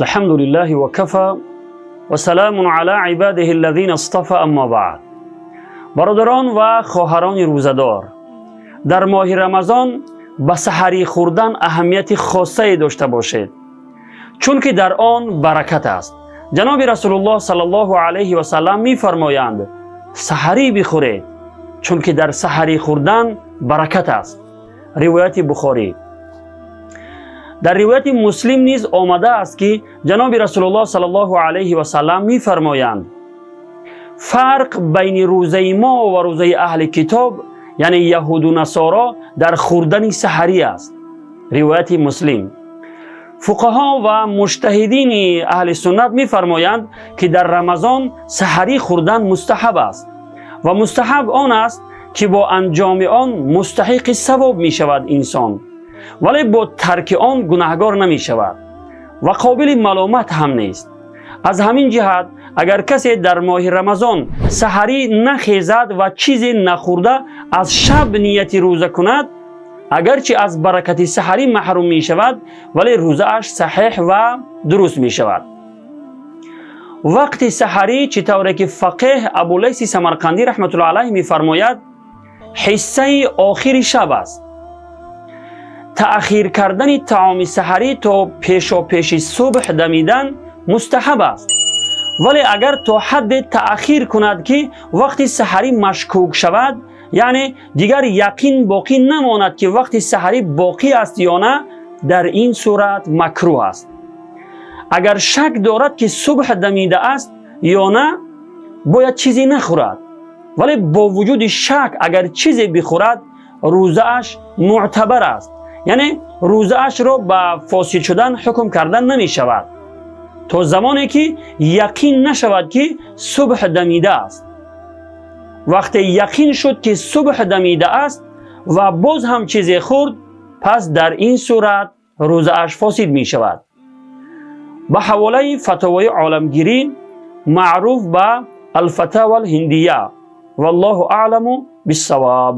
الحمد لله وكفى وسلام على عباده الذين اصطفى، أما بعد. Бародарон ва хоҳарони рӯзадор, дар моҳи Рамазон ба саҳарӣ хӯрдан аҳамияти хосае дошта бошед, чунки дар он баракат аст. Ҷаноби Расулуллоҳ саллаллоҳу алайҳи васаллам мефармоянд: «Саҳарӣ бихӯред, чунки дар саҳарӣ хӯрдан баракат аст». Ривояти Бухорӣ. Дар ривояти Муслим низ омадааст, ки ҷаноби Расулуллоҳ саллаллоҳу алайҳи васаллам мефармоянд: «Фарқ байни рӯзаи мо ва рӯзаи аҳли китоб, яъне яҳуду насоро, дар хӯрдани саҳарӣ аст». Ривояти Муслим. Фуқаҳо ва муҷтаҳидини аҳли суннат мефармоянд, ки дар Рамазон саҳарӣ хӯрдан мустаҳаб аст ва мустаҳаб он аст, ки бо анҷоми он мустаҳиқи савоб мешавад инсон, вале бо тарки он гунаҳгор намешавад ва қобили маломат ҳам нест. Аз ҳамин ҷиҳат, агар касе дар моҳи Рамазон саҳарӣ нахезад ва чизе нахӯрда аз шаб нияти рӯза кунад, агарчи аз баракати саҳарӣ маҳрум мешавад, вале рӯзааш саҳеҳ ва дуруст мешавад. Вақти саҳарӣ, чӣ тавре ки фақеҳ Абулайси Самарқандӣ раҳматуллоҳ алайҳ мефармояд, ҳиссаи охири шаб аст. Таъхир кардани таоми саҳарӣ то пешопеши субҳ дамидан мустаҳаб аст, вале агар то ҳадде таъхир кунад, ки вақти саҳарӣ машкук шавад, яъне дигар яқин боқӣ намонад, ки вақти саҳарӣ боқӣ аст ё на, дар ин сурат макрӯҳ аст. Агар шак дорад, ки субҳ дамидааст ё на, бояд чизе нахӯрад, вале бо вуҷуди шак агар чизе бихӯрад, рӯзааш мӯътабар аст, яъне рӯзаашро ба фосид шудан ҳукм кардан намешавад, то замоне ки яқин нашавад, ки субҳ дамидааст. Вақте яқин шуд, ки субҳ дамидааст, ва боз ҳам чизе хӯрд, пас дар ин сурат рӯзааш фосид мешавад. Ба ҳаволаи Фатовои оламгирӣ, маъруф ба Алфатава Алҳиндия. Валлоҳу аъламу биссавоб.